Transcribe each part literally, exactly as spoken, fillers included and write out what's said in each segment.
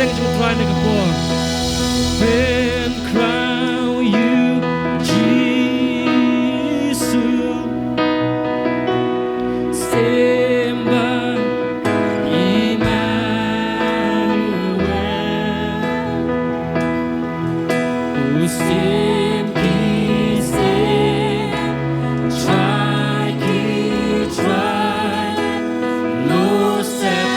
Teng jong U Trai na ka por. Pynkhraw ïa U Jisu. Simba Emmanuel. U sim ki sim, trai ki trai, no separate.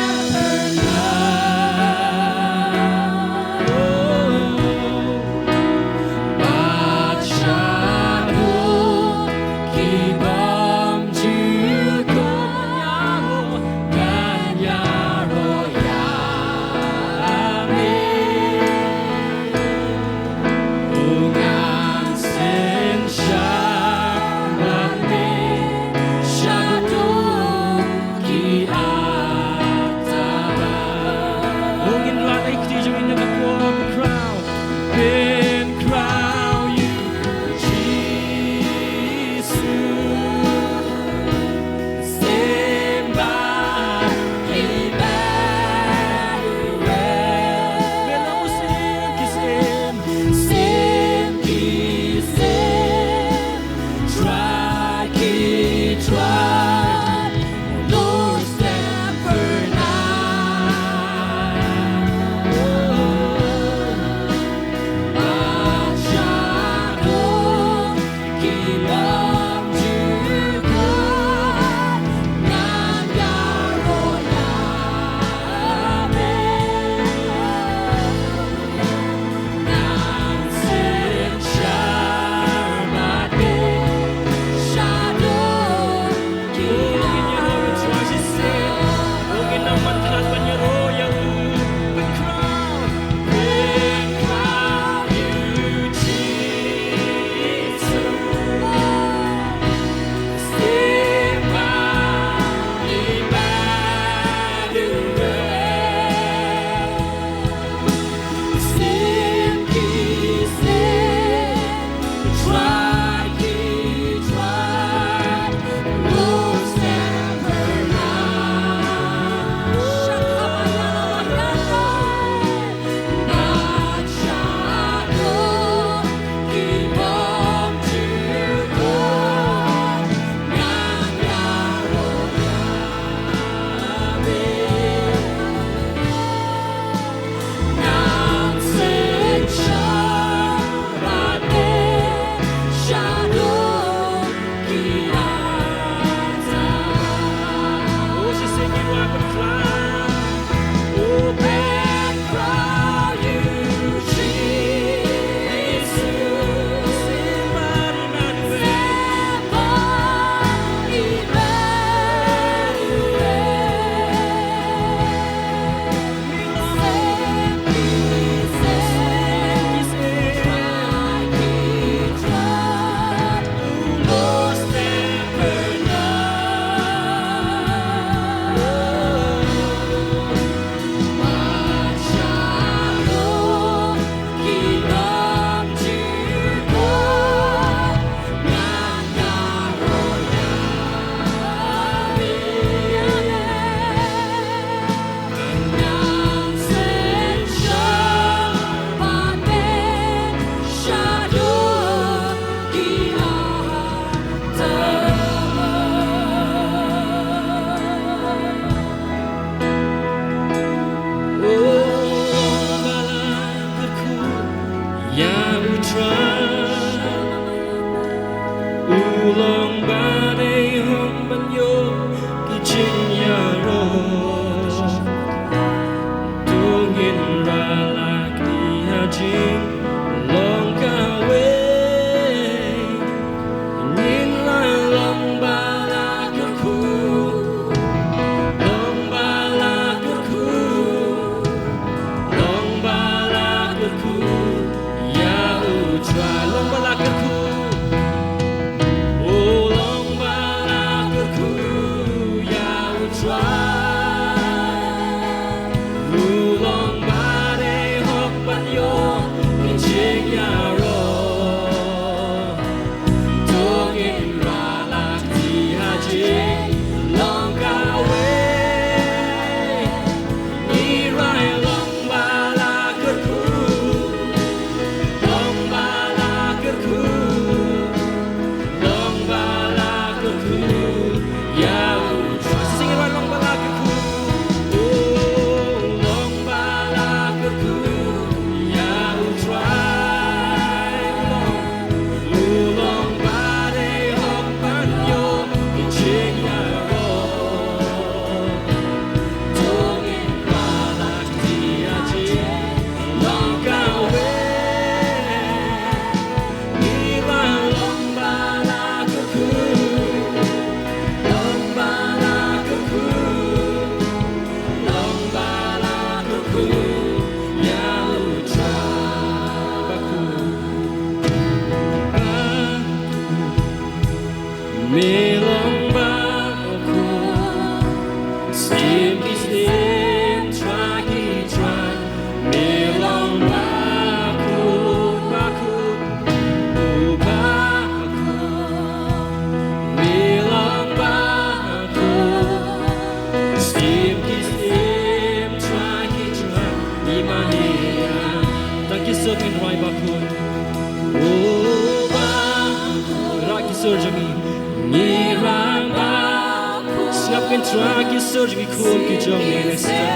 Trai, ki sur jong ki khun ki jong me, Trai.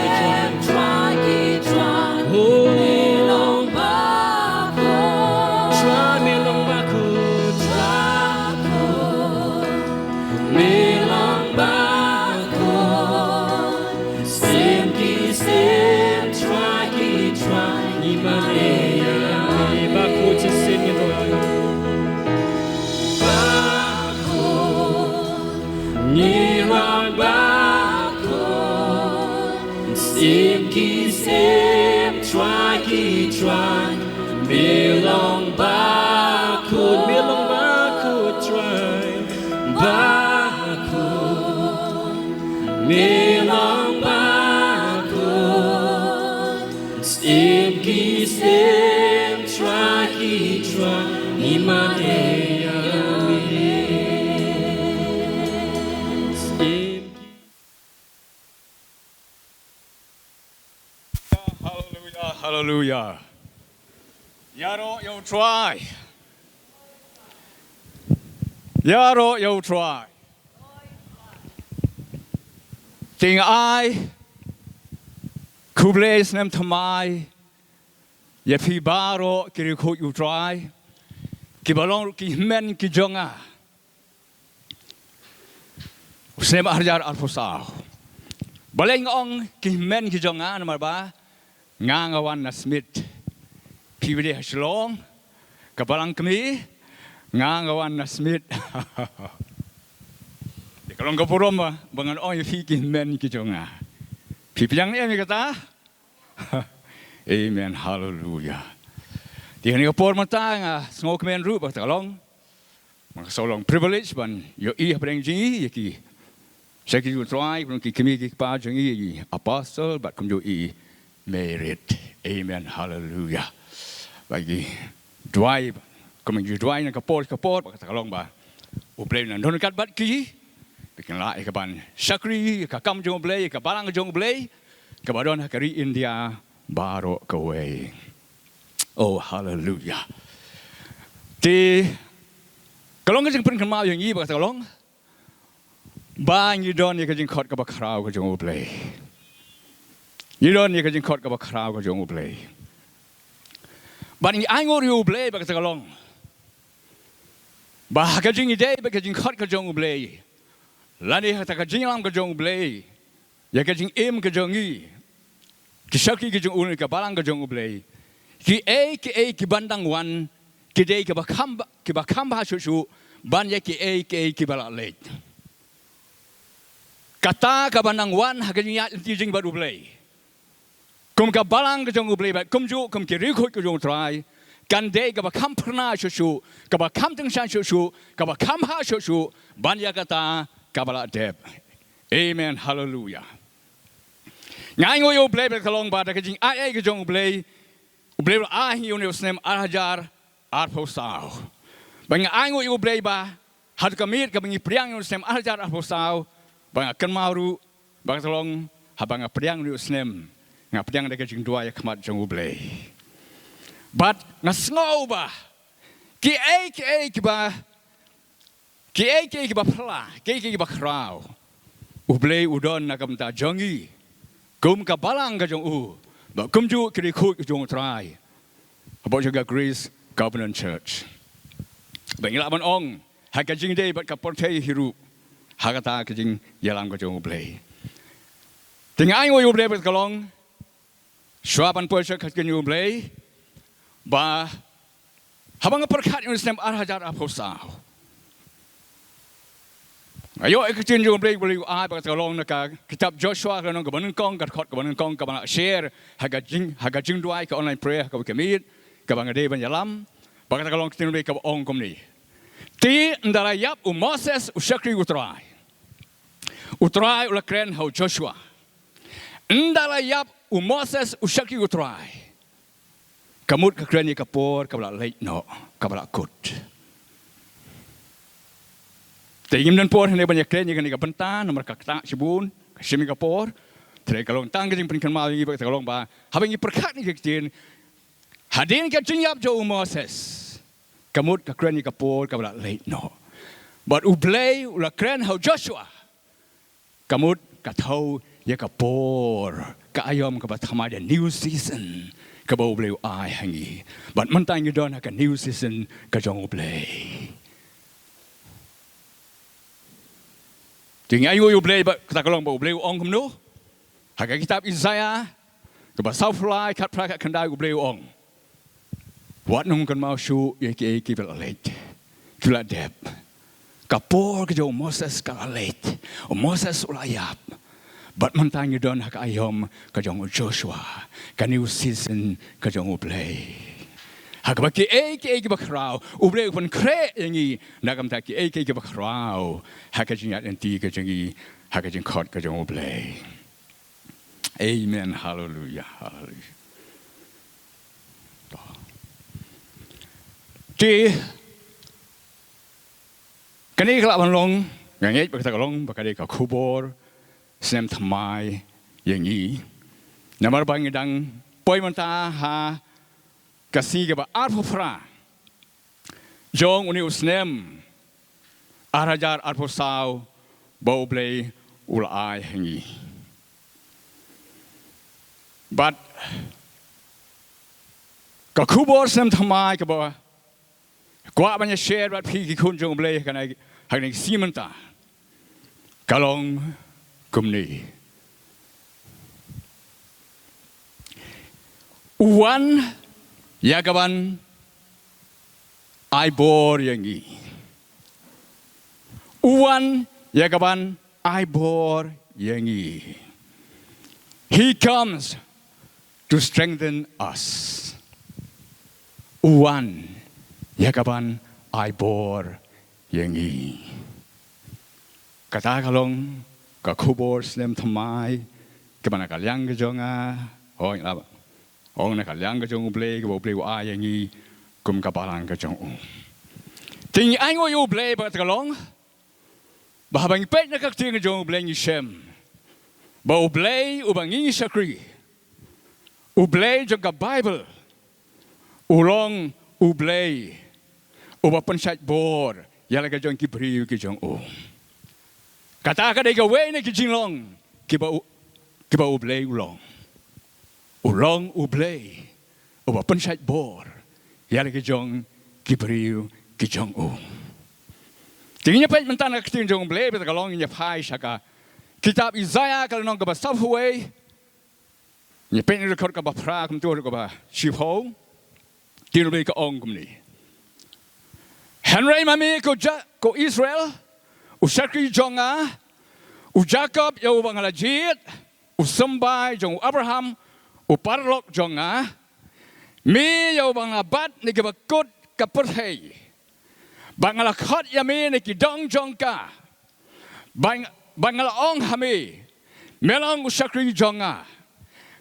Oh, Trai, me long bakhuid, Trai. Me long bakhuid. Syiem ki syiem, Trai ki Trai, ngi mane ïa me. Bakhuid shisien ngi don. Bakhuid, ngi long bakhuid. Syiem ki syiem, Trai ki Trai, me long bakhuid, me long bakhuid, Trai. Bakhuid, me long bakhuid. Syiem ki syiem, Trai ki Trai, ngi mane ïa me. Syiem ki Haleluya, haleluya. Ïaroh ïa u Trai. Ïaroh ïa u Trai. Te nga ai khublei snem thymmai ïa phi baroh ki riewkhuid u Trai, kiba long ruh ki hynmen ki jong nga. U snem ar hajar arphew saw. Balei nga ong ki hynmen ki jong nga, namar ba nga nga wan na Smit. Phi ba dei ha Shillong, ka balang kmie, nga nga wan na Smit. Dei ka long ka burom ba, ba ngan ong ïa phi ki hynmen ki jong nga. Phi pdiang ne em ïa kata? Amen, haleluya. Te ha kane ka por mynta nga sngewkmen ruh ba kata ka long, ba nga sngew long privilege ban ïohi hapdeng jong ngi ïa ki shakri u Trai, kumno ki kmie ki kpa jong ngi, i Apostle bad kumjuh i Merit. Amen, haleluya. Ba ngi duwai, kumno ngi duwai na ka por ka por, ba kata ka long ba U Blei un nang don ryngkat bad ki, ba kin lah ïa ka ban shakri ïa ka kam jong U Blei, ïa ka balang jong U Blei, kaba don ha ka ri India baroh kawei. Oh, haleluya. Te ka long ka jingpynkynmaw ïa ngi ba kata ka long ba ngi don ïa ka jingkhot kaba khraw ka jong U Blei. Ngi don ïa ka jingkhot kaba khraw ka jong U Blei. Bad ngi ainguh ïa U Blei ba kata ka long ba ha ka jingïadei bad ka jingkhot ka jong U Blei, lane ha kata ka jingïalam ka jong U Blei ïa ka jingim ka jong ngi, ki shakri ki jong U, ka balang ka jong U Blei, kiei kiei kiban dang wan ki dei kiba kham bha, kiba kham bha shuh shuh ban ïa kiei kiei kiba la leit. Kata kaban dang wan ha ka jingïaid lynti jong ngi bad U Blei kum ka balang ka jong U Blei bad kumjuh kum ki riewkhuid ka jong U Trai, kan dei kaba kham phyrnai shuh shuh, kaba kham tyngshaiñ shuh shuh, kaba kham bha shuh shuh ban ïa kata kaba la dep. Amen, haleluya. Nga ainguh ïa U Blei ba kata ka long ba da ka jingaiei ka jong U Blei, U Blei u la ai ha ngi ïa une u snem ar hajar arphew saw. Ba nga ainguh ïa U Blei ba ha kata ka miet kaba ngi pdiang ïa une u snem ar hajar arphew saw, ba nga kynmaw ruh ba kata ka long haba nga pdiang une u snem, nga pdiang da ka jingduwai ha khmat jong U Blei. Bad nga sngew ba kiei kiei kiba, kiei kiei kiba phylla, kiei kiei kiba khraw, U Blei u don na ka bynta jong ngi kum ka balang ka jong U, bad kumjuh ki riewkhuid ka jong U Trai hapoh jong ka Grace Covenant Church. Ba ngi lah ban ong ha ka jingïadei bad ka pyrthei hi ruh, ha kata ka jingïalam ka jong U Blei. Te nga ainguh ïa U Blei ba kata ka long, shuwa ban poi sha ka ktien U Blei, ba haba nga pyrkhat ïa une u snem ar hajar arphew saw, nga ïoh ïa ka ktien jong U Blei, U Blei u ai ba kata ka long na ka kitab Joshua, ka lynnong kaba nyngkong, ka dkhot kaba nyngkong, kaba nga la share ha ka jing, ha ka jingduwai, ka online prayer ha kawei ka miet kaba nga dei ban ïalam. Ba kata ka long ka ktien U Blei kaba ong kumne: Te ynda la ïap u Moses u shakri U Trai, U Trai u la kren ha u Joshua. Ynda la ïap u Moses u shakri U Trai, ka mut ka kren ïa ka por kaba la leit noh, kaba la kut. Te ngim don por hangne ban ïakren ïa kane ka bynta namar ka ktah shibun, ka shim ïa ka por. Te ka long tang ka jingpynkynmaw ïa ngi ba kata ka long ba haba ngi pyrkhat ïa ka ktien, hadien ka jingïap jong u Moses, ka mut ka kren ïa ka por kaba la leit noh. Bad U Blei u la kren ha u Joshua. Ka mut ka thew ïa ka por, ka aïom kaba thymmai, the new season kaba U Blei u ai ha ngi. Bad mynta ngi don ha ka new season ka jong U Blei. Te ngi ainguh ïa U Blei ba kata ka long ba U Blei u ong kumno? Ha ka kitab Isaiah kaba sawphew lai, khatphra, khatkhyndai, U Blei u ong, wat nang kynmaw shuh ïa kiei kiei kiba la leit, kiba la dep. Ka por ka jong u Moses ka la leit, u Moses u la ïap. Bad mynta ngi don ha ka aïom ka jong u Joshua, ka new season ka jong U Blei. Ha kaba kiei kiei kiba khraw U Blei u pynkhreh ïa ngi, na ka bynta kiei kiei kiba khraw ha ka jingïaid lynti ka jong ngi, ha ka jingkhot ka jong U Blei. Amen. Hallelujah. Hallelujah. To. Te kane ka lah ban long, nga ngeit ba kata ka long ba ka dei ka khubor snem thymmai ïa ngi. Namar ba ngi dang poi mynta ha ka sngi kaba arphew phra jong une u snem ar hajar arphew saw ba U Blei u la ai ha ngi. Bad ka khubor snem thymmai kaba kwah ban ïa share bad phi ki khun jong U Blei ha kane, ha kane ka sngi mynta, ka long kumne: U wan ïa kaban ai bor ïa ngi. U wan ïa kaban ai bor ïa ngi. He comes to strengthen us. U wan ïa kaban ai bor ïa ngi. Kata ka long ka khubor snem thymmai kaba na ka liang ka jong nga, hooid, la ong na ka liang ka jong U Blei, kaba U Blei u ai ïa ngi kum ka balang ka jong u. Te ngi ainguh ïa U Blei ba kata ka long ba haba ngi peit na ka ktien ka jong U Blei ngi shem ba U Blei uba ngi ngi shakri, U Blei jong ka Baibl, u long U Blei uba pynshait bor ïa la ka jong ki briew ki jong u. Kata ka dei kawei na ki jinglong kiba u, kiba U Blei u long. U long U Blei uba pynshait bor ïa la ka jong ki briew ki jong u. Te ngin ïa peit mynta na ka ktien jong U Blei, bad ka long ngin ïa phai sha ka kitab Isaiah ka lynnong kaba sawphew wei. Ngin ïa peit na ka dkhot kaba phra kumta haduh kaba shiphew. Ktien U Blei ka ong kumne: Hynrei ma me ko Ja-, ko Israel, u shakri jong nga, u Jakob ïa uba nga la jied, u symbai jong u Abraham, u paralok jong nga, me ïa uba nga la bat na kiba kut ka pyrthei, ba nga la khot ïa me na ki dong jong ka, ba, ba nga la ong ha me, me long u shakri jong nga,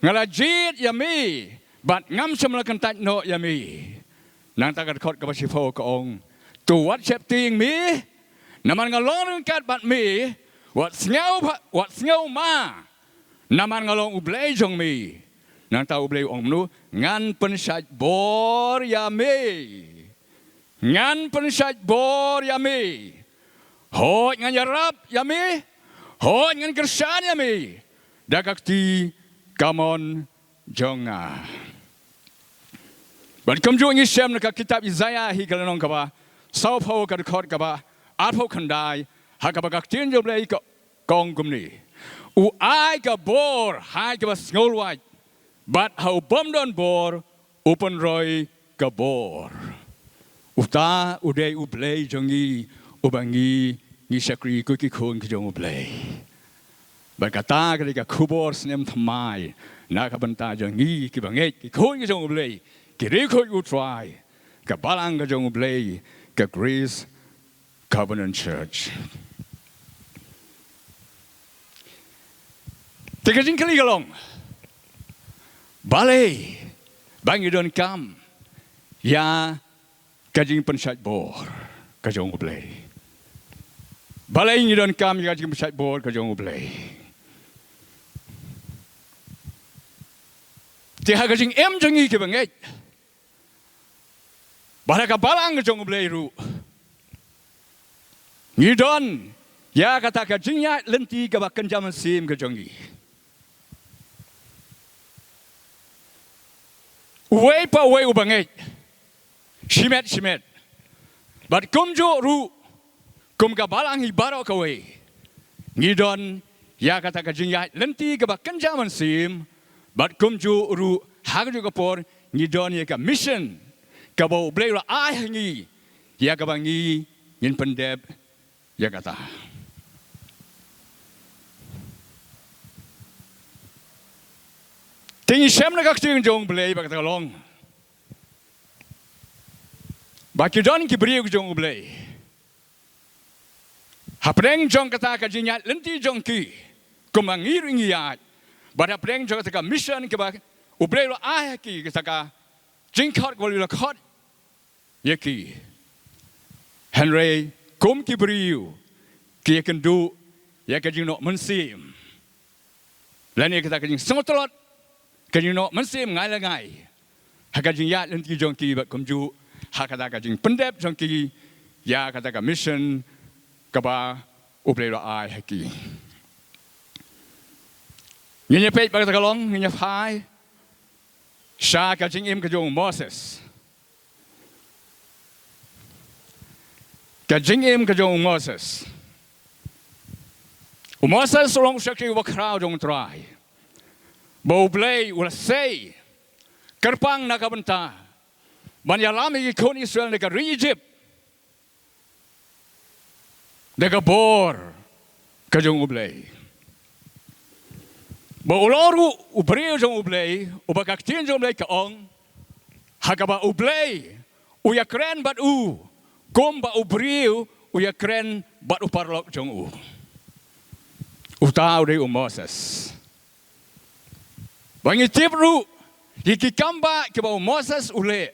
nga la jied ïa me, bad ngam shym la kyntait noh ïa me. Nangta ka dkhot kaba shiphew ka ong: To wat sheptieng me, namar nga long ryngkat bad me, wat sngew pha-, wat sngew ma, namar nga long U Blei jong me. Nangta U Blei u ong kumno? Ngan pynshait bor ïa me. Ngan pynshait bor ïa me. Hooid ngan ïarap ïa me. Hooid ngan kyrshan ïa me da ka kti kamon jong nga. Bad kumjuh ngi shem na ka kitab Isaiah hi ka lynnong kaba sawphew ka dkhot kaba arphew khyndai, ha kaba ka ktien jong U Blei ka, ka ong kumne: U ai ka bor ha kiba sngewlwait, bad ha u bym don bor u pynroi ka bor. Uta u dei U Blei jong ngi, uba ngi ngi shakri, ko ki khun ki jong U Blei. Bad kata ka dei ka khubor snem thymmai na ka bynta jong ngi kiba ngeit, ki khun ki jong U Blei, ki riewkhuid U Trai, ka balang ka jong U Blei, ka Grace Covenant Church. Te ka jingkylli ka long, balei ba ngi donkam ïa ka jingpynshait bor ka jong U Blei? Balei ngi donkam ïa ka jingpynshait bor ka jong U Blei? Te ha ka jingim jong ngi kiba ngeit, bad ha ka balang ka jong U Blei ruh, ngi don ïa kata ka jingïaid lynti kaba kynja mynsiem ka jong ngi. Uwei pa uwei u bangeit, shimet shimet. Bad kumjuh ruh, kum ka balang hi baroh kawei, ngi don ïa kata ka jingïaid lynti kaba kynja mynsiem. Bad kumjuh ruh, ha kajuh ka por, ngi don ïa ka mission kaba U Blei u la ai ha ngi, ïa kaba ngi ngin pyndep ïa kata. Te ngi shem na ka ktien jong U Blei ba kata ka long ba ki don ki briew jong U Blei. Hapdeng jong kata ka jingïaid lynti jong ki, kumba ngi ruh ngi ïaid. Bad hapdeng jong kata ka mission kaba U Blei u la ai ha ki, kata ka jingkhot kaba u la khot ïa ki. Hynrei kum ki briew, ki ïakynduh ïa ka jingnoh mynsiem, lane kata ka jingsngewtlot, ka jingnoh mynsiem ngai la ngai ha ka jingïaid lynti jong ki, bad kumjuh ha kata ka jingpyndep jong ki ïa kata ka mission kaba U Blei u la ai ha ki. Ngin ïa peit ba kata ka long, ngin ïa phai sha ka jingim ka jong u Moses. Ka jingim ka jong u Moses. U Moses u long u shakri uba khraw jong U Trai, ba U Blei u la sei kyrpang na ka bynta ban ïalam ïa ki khun Israel na ka ri Egypt da ka bor ka jong U Blei. Ba u long ruh u briew jong U Blei, uba ka ktien jong U Blei ka ong, ha kaba U Blei u ïakren bad u, kumba u briew u ïakren bad u paralok jong u. Uta u dei u Moses. Ba ngi tip ruh ïa ki kam ba kiba u Moses u leh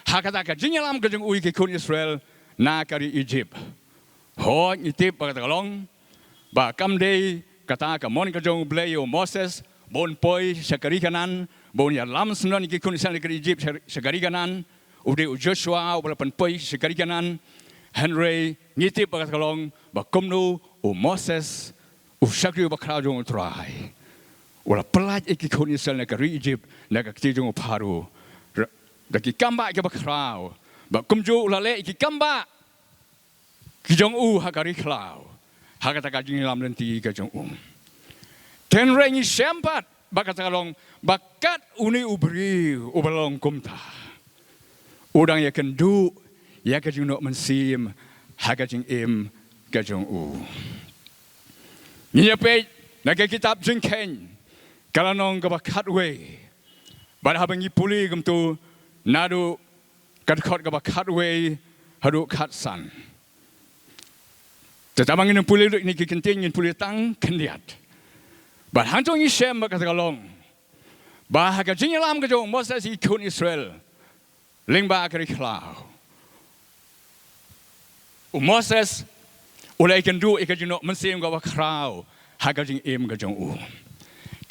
ha kata ka jingïalam ka jong u ïa ki khun Israel na ka ri Egypt. Hooid, ngi tip ba kata ka long ba kam dei kata ka mon ka jong U Blei ïa u Moses ba un poi sha ka ri Kanaan, ba un ïalam syndon ïa ki khun Israel na ka ri Egypt sha, sha ka ri Kanaan. U dei u Joshua uba la pynpoi sha ka ri Kanaan. Hynrei ngi tip ba kata ka long ba kumno u Moses, u shakri uba khraw jong U Trai, u la pyllait ïa ki khun Israel na ka ri Egypt na ka kti jong u Pharaoh, ra-, da ki kam ba kiba khraw. Ba kumjuh u la leh ïa ki kam ba ki jong u ha ka ri khlaw, ha kata ka jingïalam lynti ka jong u. Hynrei ngi shem pat ba kata ka long ba kat une u briew uba long kumta, u dang ïakynduh ïa ka jingnoh mynsiem ha ka jingim ka jong u. Ngi ïa peit na ka kitab Jingkheiñ, ka lynnong kaba khatwei, bad haba ngi pule kumto naduh ka dkhot kaba khatwei haduh khatsan. Te tang ba ngin pule lut ïa kine ki kyntien, ngin pule tang khyndiat. Bad hangto ngi shem ba kata ka long ba ha ka jingïalam ka jong u Moses ïa ki khun Israel lyngba ka ri khlaw, u Moses u la ïakynduh ïa ka jingnoh mynsiem kaba khraw ha ka jingim ka jong u.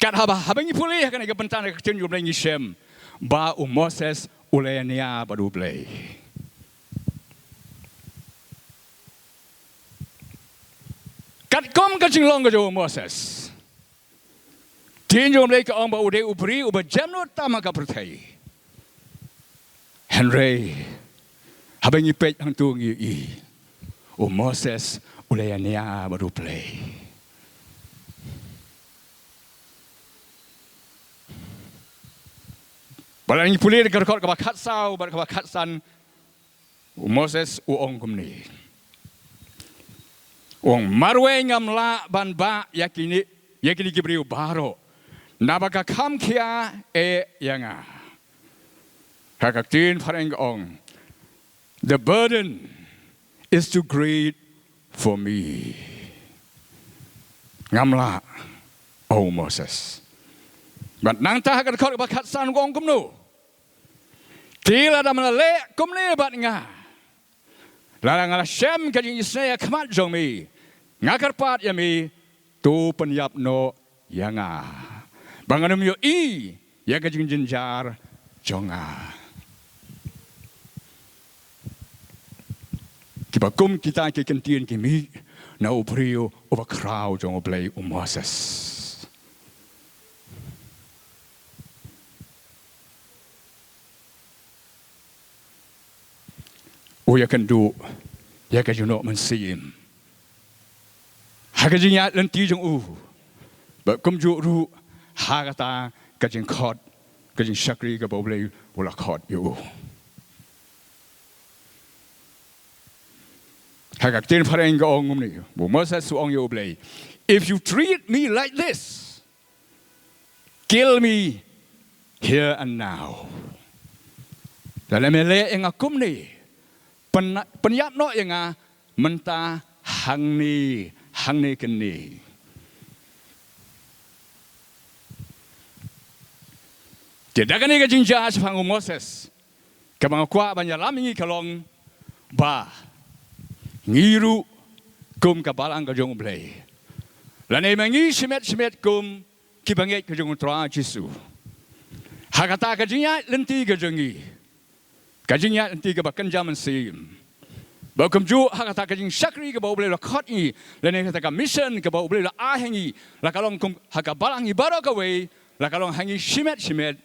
Kat haba, haba ngi pule ha kane ka bynta na ka ktien jong U Blei, ngi shem ba u Moses u la ïania bad U Blei. Katkum ka jinglong ka jong u Moses, ktien jong U Blei ka ong ba u dei u briew uba jem lut tam ha ka pyrthei. Hynrei haba ngi peit hangto ngi ïohi u Moses u la ïania bad U Blei. Ba lada ngi pule da ka dkhot kaba khatsaw bad kaba khatsan, u Moses u ong kumne. U ong, marwei ngam lah ban bah ïa kine, ïa kine ki briew baroh, naba ka kham khia eh ïa nga. Ha ka ktien phareng ka ong, the burden is too great for me. Ngam lah, o Moses. Bad nangta ha ka dkhot kaba khatsan u ong kumno. Te lada me la leh kumne bad nga, lada nga la shem ka jingisynei ha khmat jong me, nga kyrpad ïa me, to pynïap noh ïa nga, ba ngan ym ïohi ïa ka jingjynjar jong nga. Kiba kum kita ki kyntien ki mih na u briew uba khraw jong U Blei, u Moses. U ïakynduh ïa ka jingnoh mynsiem ha ka jingïaid lynti jong u, bad kumjuh ruh ha kata ka jingkhot, ka jingshakri kaba U Blei u la khot ïa u. Ha ka ktien phareng ka ong kumne, u Moses u ong ïa U Blei, "If you treat me like this, kill me here and now." Lada me leh ïa nga kumne, pyn-, pynïap noh ïa nga mynta, hangne, hangne kynne. Te da kane ka jingjia shaphang u Moses, kaba nga kwah ban ïalam ïa ngi ka long ba ngi ruh kum ka balang ka jong U Blei, lane ma ngi shimet shimet kum ki bangeit ka jong U Trai Jisu, ha kata ka jingïaid lynti ka jong ngi, ka jingïaid lynti kaba kynja mynsiem, bad kumjuh ha kata ka jingshakri kaba U Blei u la khot ngi, lane kata ka mission kaba U Blei u la ai ha ngi, la ka long kum ha ka balang ngi baroh kawei, la ka long ha ngi shimet shimet,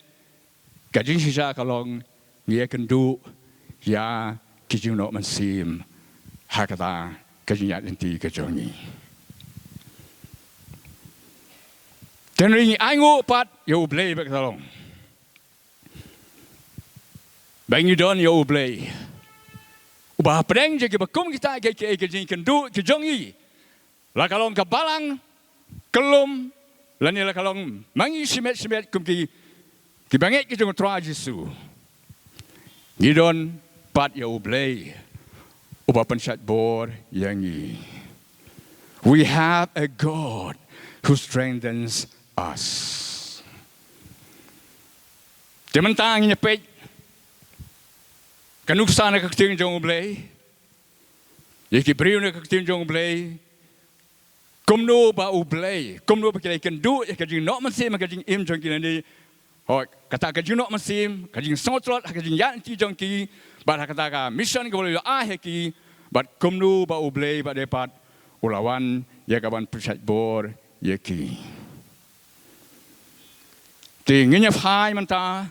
ka jingshisha ka long ngi ïakynduh ïa ki jingnoh mynsiem ha kata ka jingïaid lynti ka jong ngi. Te hynrei ngi ainguh pat ïa U Blei bad kata long ba ngi don ïa U Blei uba hapdeng jong kiba kum kita kiei kiei ki jingkynduh ki jong ngi, la ka long ka balang, ka lum, lane la ka long ma ngi shimet shimet kum ki, ki bangeit ki jong U Trai Jisu, ngi don pat ïa U Blei uba pynshait bor ïa ngi. We have a God who strengthens us. Te mynta ngin ïa peit ka nuksa na ka ktien jong U Blei, ïa ki briew na ka ktien jong U Blei, kumno ba U Blei, kumno ba ki la ïakynduh ïa ka jingnoh mynsiem, ka jingim jong ki lane, hooid, kata ka jingnoh mynsiem, ka jingsngewtlot ha ka jingïaid lynti jong ki, bad ha kata ka mission kaba U Blei u la ai ha ki, bad kumno ba U Blei bad dei pat u la wan ïa kaban pynshait bor ïa ki. Te ngin ïa phai mynta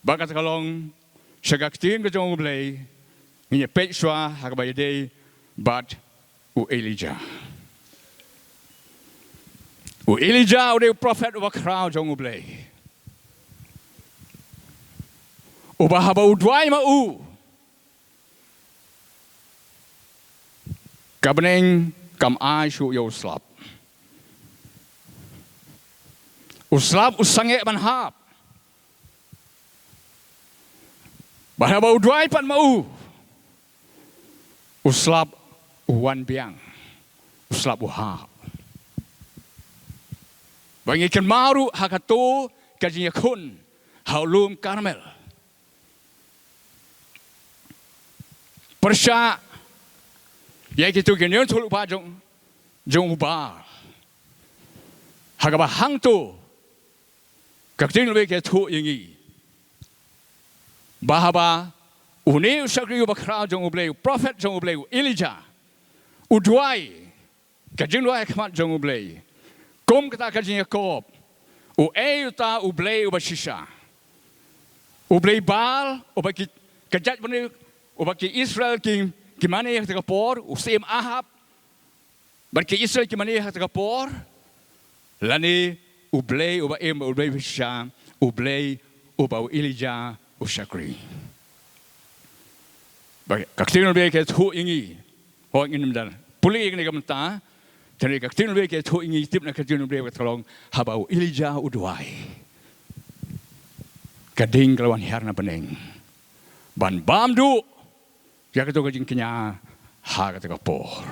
bad kata ka long sha ka ktien ka jong U Blei, ngin ïa peit shuwa ha kaba ïadei bad u Elijah. U Elijah u dei u prophet uba khraw jong U Blei, uba haba u duwai ma u, ka bneng kam ai shuh ïa u slap. U slap u sangeh ban hap. Bad haba u duwai pat ma u, u slap u wan biang, u slap u hap. Ba ngi kynmaw ruh ha kato ka jingïakhun ha u lum Karmel, pyrshah ïa kito ki hynñiewphew lypa jong, jong u Baal. Ha kaba hangto ka ktien U Blei ka ïathuh ïa ngi ba haba une u shakri uba khraw jong U Blei, u prophet jong U Blei, u Elijah, u duwai ka jingduwai ha khmat jong U Blei, kum kata ka jingïakob, u ei uta u blei uba shisha, u blei Baal, uba ki, ka jaitbynriew, uba ki Israel ki, ki mane ha kata ka por, u syiem Ahab, bad ki Israel ki mane ha kata ka por, lane u blei uba im, u blei uba shisha, u blei uba u Elijah u shakri. Ba ka ktien U Blei ka ïathuh ïa ngi, hooid, ngin ym dang pule ïa kane ka bynta, hynrei ka ktien U Blei ka ïathuh ïa ngi, tip na ka ktien U Blei kata ka long, haba u Elijah u duwai, ka ding ka la wan hiar na bneng ban bam duh ïa kato ka jingkñia ha kata ka por.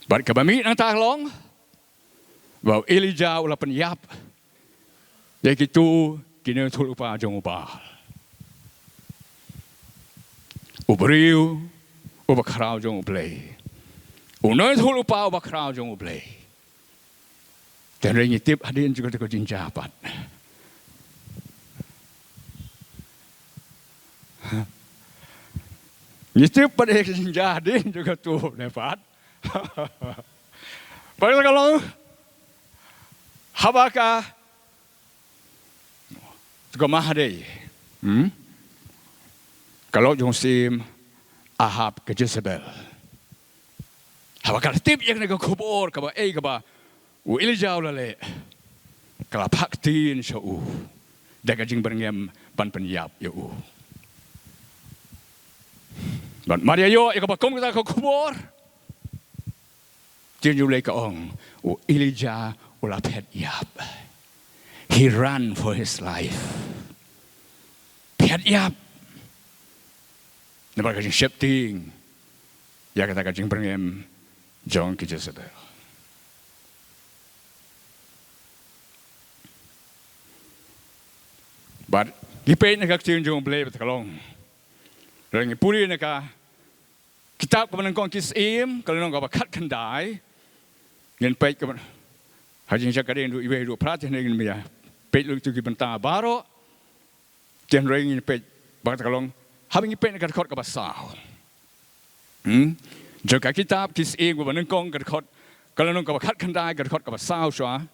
Bad kaba mih nangta ka long ba u Elijah u la pynïap ïa kito ki hynñiewphew lypa jong u Baal. U briew uba khraw jong U Blei, u hynñiewphew lypa uba khraw jong U Blei. Te hynrei ngi tip hadien jong kato ka jingjia pat, ngi tip pat ïa ka jingjia hadien jong kato ne pat. Ba ka long, haba ka, ka Mahadei, hmm? Ka lok jong u syiem Ahab, ka Jezebel, haba ka la tip ïa kane ka khubor kaba, eh, kaba u Elijah u la leh, ka la phah ktien sha u da ka jingbyrngem ban pynïap ïa u. Bad mar ïa ïoh ïa kaba kum kata ka khubor, Ktien U Blei ka ong, u Elijah u la phet ïap. He ran for his life. Phet ïap. Namar ka jingsheptieng ïa kata ka jingbyrngem jong ki Jezebel. Bad ngi peit na ka ktien jong U Blei bad ka long, lada ngi pule na ka kitab Kaba Nyngkong ki Syiem, ka lynnong kaba khatkhyndai, ngin peit kaba, ha jingjia ka dei ndu iwei ndu phra, te hynrei ngin ïa peit lut tu ki bynta baroh. Te hynrei ngin peit ba kata ka long, haba ngi peit na ka dkhot kaba saw. Hmm? Jong ka kitab ki Syiem Kaba Nyngkong ka dkhot, ka lynnong kaba khatkhyndai, ka dkhot kaba saw shuwa.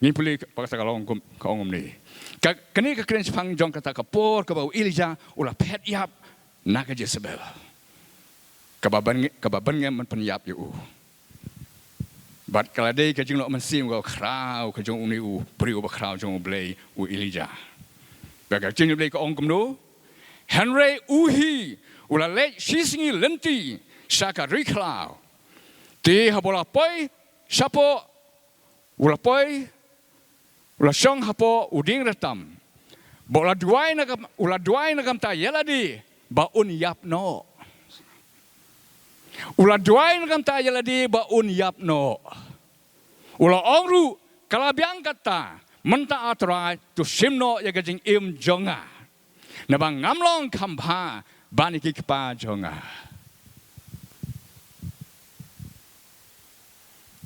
Ngin pule ba kata ka long kum, ka ong kumne. Ka, kane ka kren shaphang jong kata ka por kaba u Elijah u la phet ïap na ka Jezebel kaba byrnge-, kaba byrngem ban pynïap ïa u. Bad ka la dei ka jinglong mynsiem kaba khraw ka jong une u briew bakhraw jong U Blei, u Elijah. Bad ka ktien U Blei ka ong kumno? Hynrei u hi u la leit shisngi lynti sha ka ri khlaw. Te haba u la poi shapoh, u la poi, u la shong hapoh u dieng ratam. Bad u la duwai na kam-, u la duwai na ka bynta ïa lade ba un ïap noh. U la duwai na ka bynta ïa lade ba un ïap noh. U la ong ruh, ka la biang kata, mynta A Trai, to shim noh ïa ka jingim jong nga. Naba ngam long kham bha ban ïa ki kpa jong nga.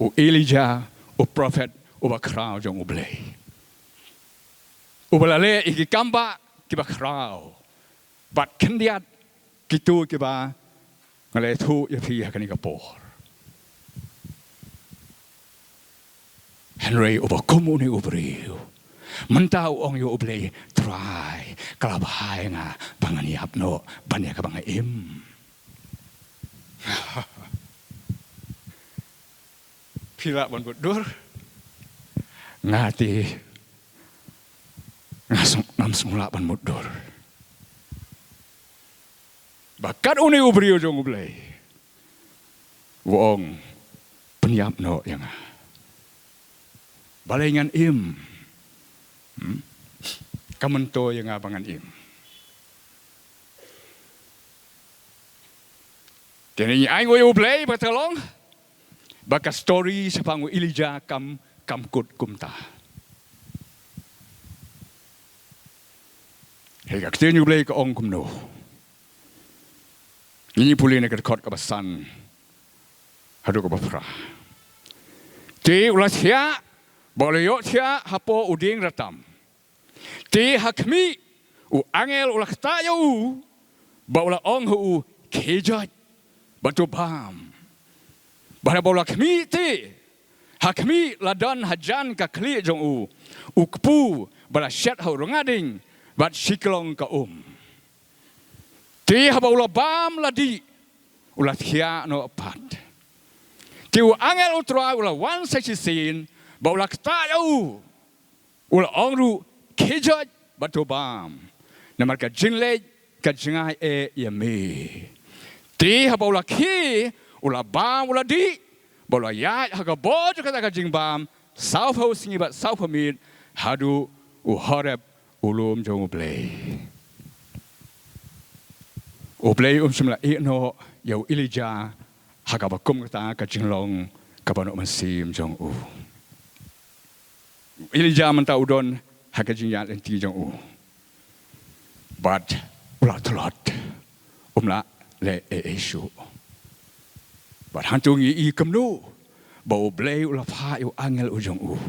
U Elijah, u prophet uba khraw jong U Blei, uba la leh ïa ki kambah kiba khraw bad khyndiat kito kiba nga la ïathuh ïa phi ha kane ka por. Hynrei uba kum une u briew, mynta u ong ïa U Blei, Trai, ka la bha ïa nga ba ngan ïap noh ban ïa kaba nga im. Phi lah ban mutdur? Nga te nga sng-, ngam sngew lah ban mutdur. Ba kat une u briew jong U Blei u ong, pynïap noh ïa nga. Balei ngan im? Hmm? Kam myntoi ïa nga ba ngan im. Te ngi ai nguh ïa U Blei ba ka long, ba ka story shaphang u Elijah kam, kam kut kumta. Hynrei ka ktien U Blei ka ong kumno? Ngin ïa pule na ka dkhot kaba san haduh kaba phra. Te u la thiah, bad u la ïoh thiah hapoh u dieng ratam. Te ha khmih, u angel u la ktah ïa u, bad u la ong ha u, khie joit, bad to bam. Bad haba u la khmih te, ha khmih la don hajan ka khlieh jong u, u kpu, ba la shet ha u rnga ding, bad shiklong ka um. Te haba u la bam la dih, u la thiah noh pat. Te u angel U Trai u la wan sa shisien, bad u la ktah ïa u, u la ong ruh, khie joit bad to bam. Namar ka jingleit ka jngai eh ïa me. Te haba u la khie, u la bam u la dih, bad u la ïaid ha ka bor jong kata ka jingbam, sawphew sngi bad sawphew miet, haduh u Horeb u lum jong U Blei. U Blei um shym la ïehnoh ïa u Elijah ha kaba kum kata ka jinglong kaba noh mynsiem jong u. U Elijah mynta u don ha ka jingïaid lynti jong u. Bad u la tlot. Um lah leh ei ei shuh. Bad hangto ngi i kumno ba U Blei u la phah ïa u angel u jong u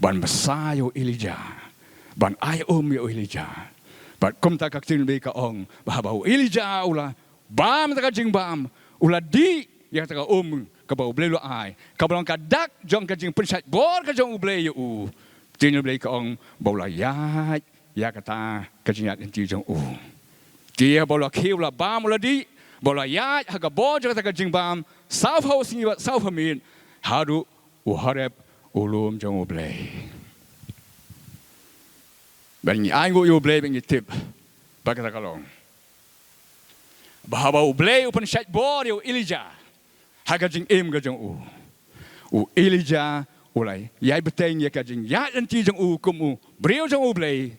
ban bsa ïa u Elijah, ban ai um ïa u Elijah. Bad kumta ka ktien U Blei ka ong ba haba u Elijah u la bam kata ka jingbam, u la dih ïa kata ka um kaba U Blei u la ai, kaba long ka dak jong ka jingpynshait bor ka jong U Blei ïa u. Ktien U Blei ka ong ba u la ïaid ïa kata ka jingïaid lynti jong u. Te haba u la khie u la bam u la dih, ba u la ïaid ha ka bor jong kata ka jingbam, sawphew sngi bad sawphew miet, haduh u Horeb, u lum jong U Blei. Ba ngi ainguh ïa U Blei ba ngi tip ba kata ka long ba haba U Blei u pynshait bor ïa u Elijah ha ka jingim ka jong u, u Elijah u la ïai bteng ïa ka jingïaid lynti jong u kum u briew jong U Blei,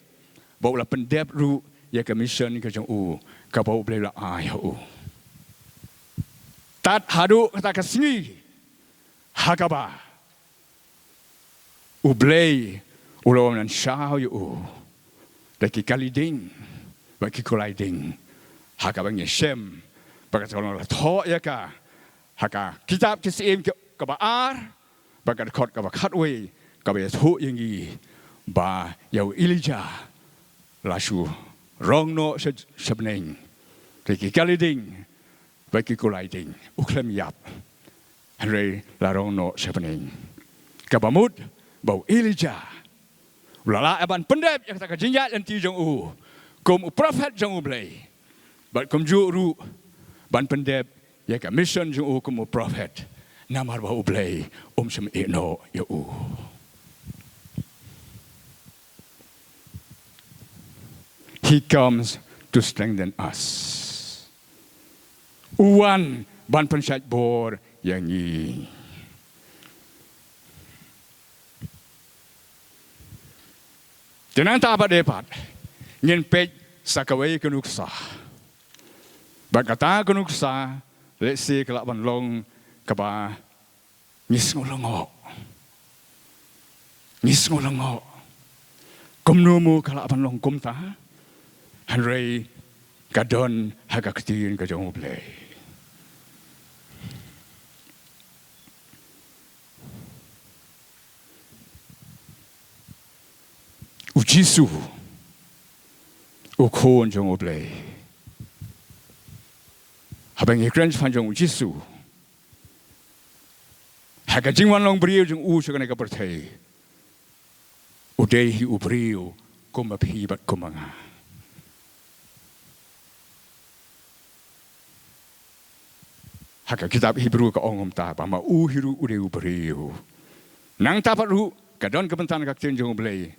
ba u la pyndep ruh ïa ka mission ka jong u, kaba U Blei u la ai ha u. Tad haduh kata ka sngi ha kaba U Blei u la wan shaw ïa u da ki kali ding bad ki kulai ding, ha kaba ngi shem ba kata ka long la thoh ïa ka ha ka kitab Ki Syiem kaba ar, bad ka dkhot kaba khatwei, kaba ïathuh ïa ngi ba ïa u Elijah la shu rong noh sha, sha bneng da ki kali ding bad ki kulai ding, u khlem ïap, hynrei la rong noh sha bneng. Kaba mut ba u Elijah u la lah ban pyndep ïa kata ka jingïaid lynti jong u kum u prophet jong U Blei, bad kumjuh ruh ban pyndep ïa ka mission jong u kum u prophet, namar ba U Blei um shym ïehnoh ïa u. He comes to strengthen us. U wan ban pynshait bor ïa ngi. Te nangta pat de pat ngin peit sa kawei ka nuksa. Bad kata ka nuksa lehse ka lah ban long kaba ngi sngew lyngngoh. Ngi sngew lyngngoh. Kumno mo ka lah ban long kumta? Hynrei ka don ha ka ktien ka jong U Blei. U Jisu, u Khun jong U Blei. Haba ngi kren shaphang jong u Jisu, ha ka jingwan long briew jong u sha kane ka pyrthei, u dei hi u briew kum ma phi bad kum ma nga. Ha ka kitab Hebru ka ong kumta ba ma u hi ruh u dei u briew. Nangta pat ruh ka don ka bynta na ka ktien jong U Blei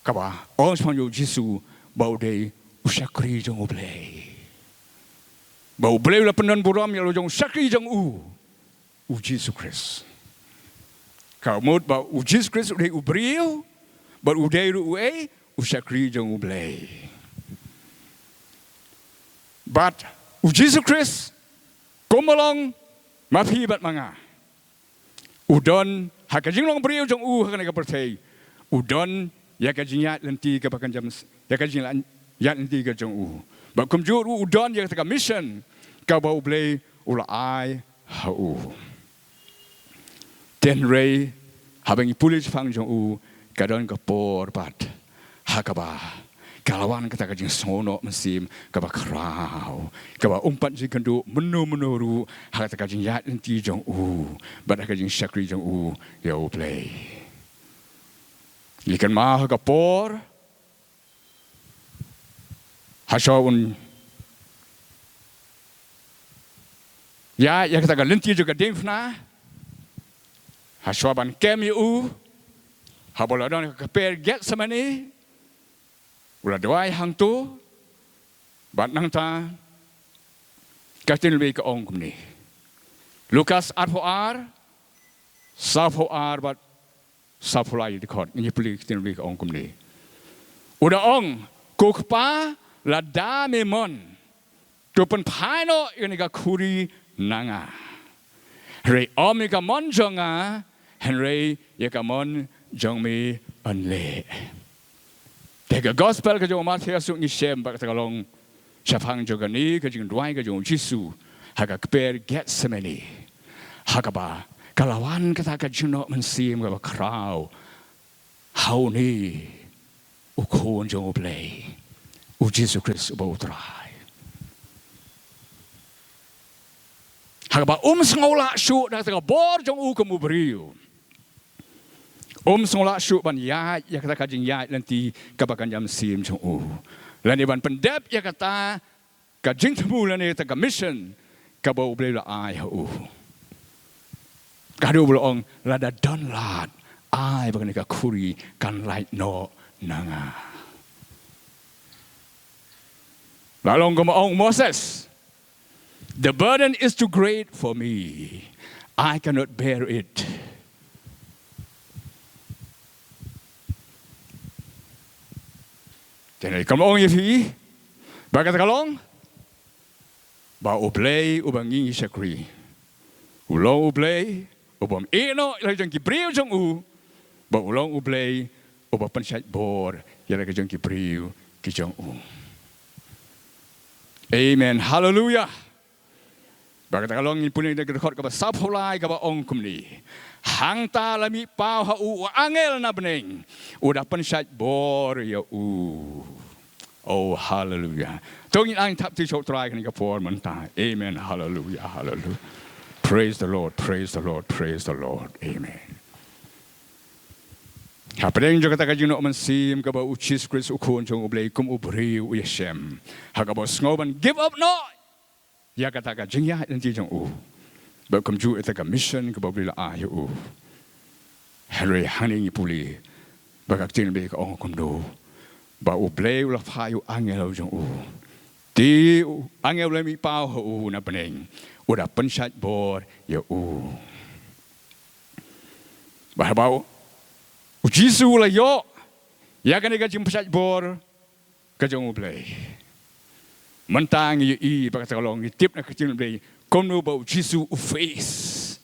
kaba ong shaphang jong u Jisu ba u dei u shakri jong U Blei. Ba U Blei u la pyndon burom ïa la u jong u shakri jong u, u Jisu Khrist. Ka mut ba u Jisu Khrist u dei u briew, bad u dei ruh uei, u shakri jong U Blei. Bad u Jisu Khrist, kum ba long ma phi bad ma nga, u don ha ka jinglong briew jong u ha kane ka pyrthei, u don ïa ka jingïaid lynti kaba kynjam, ïa ka jingïaid lynti ka jong u. Bad kumjuh ruh u don ïa kata ka mission kaba U Blei u la ai ha u. Hynrei haba ngi pule shaphang jong u, ka don ka por pat ha kaba ka la wan kata ka jingsngewnoh mynsiem kaba khraw, kaba um pat jingkynduh mynno mynno ruh ha kata ka jingïaid lynti jong u bad ha ka jingshakri jong u ïa U Blei. Ngi kynmaw ha ka por hashwa un ïaid ïa kata ka lynti jong ka diengphna, hashwa ban kem ïa u, haba u la don ha ka kper Gethsemane, u la duwai hangto. Bad nangta ka ktien U Blei ka ong kumne. Lukas arphew ar, sawphew ar bad sawphew lai dkhot, ngi pule ka ktien U Blei ka ong kumne. U da ong, ko Kpa, lada me mon, to pynphai noh ïa kane ka khuri na nga. Hynrei ym ïa ka mon jong nga, hynrei ïa ka mon jong me yn leh. Te ka gospel ka jong u Mathaios ngi shem ba kata ka long shaphang jong kane ka jingduwai ka jong u Jisu ha ka kper Gethsemane, ha kaba ka la wan kata ka jingnoh mynsiem kaba khraw ha une u Khun jong U Blei, u Jisu Khrist uba u Trai. Ha kaba um sngew lah shuh da kata ka bor jong u kum u briew. Um sngew lah shuh ban ïaid ïa kata ka jingïaid lynti kaba kynja mynsiem jong u. Lane ban pyndep ïa kata ka jingthmu lane kata ka mission kaba U Blei u la ai ha u. Ka dei U Blei u ong, lada don lad, ai ba kane ka khuri kan lait noh na nga. La long kumba ong Moses, "The burden is too great for me. I cannot bear it." Te ngi kumba ong ïa phi, ba kata ka long ba U Blei uba ngi shakri u long U Blei u bym ïehnoh ïa la ki jong ki briew jong u, ba u long U Blei uba pynshait bor ïa la ki jong ki briew ki jong u. Amen. Haleluia. Ba kata ka long ngin pule da ka dkhot kaba sawphew lai kaba ong kumne. Hangta la mih paw ha u u angel na bneng, u da pynshait bor ïa u. Oh, haleluia. To ngin ai thap ti sha U Trai kane ka por mynta. Amen. Haleluia. Haleluia. Praise the Lord. Praise the Lord. Praise the Lord. Amen. Hapdeng jong kata ka jingnoh mynsiem kaba u Jisu Khrist u Khun jong U Blei kum u briew u ïashem, ha kaba u sngew ban give up noh ïa kata ka jingïaid lynti jong u, bad kumjuh ïa kata ka mission kaba U Blei u la ai ïa u. Hynrei hangne ngi pule ba ka ktien U Blei ka ong kumno, ba U Blei u la phah ïa u angel jong u. Te u angel u la mih paw ha u na bneng, u da pynshait bor ïa u. Ba haba u Jisu u la ïoh ïa kane ka jingpynshait bor ka jong U Blei, mynta ngi ïohi ba kata ka long, ngi tip na ka ktien U Blei kumno ba u Jisu u face,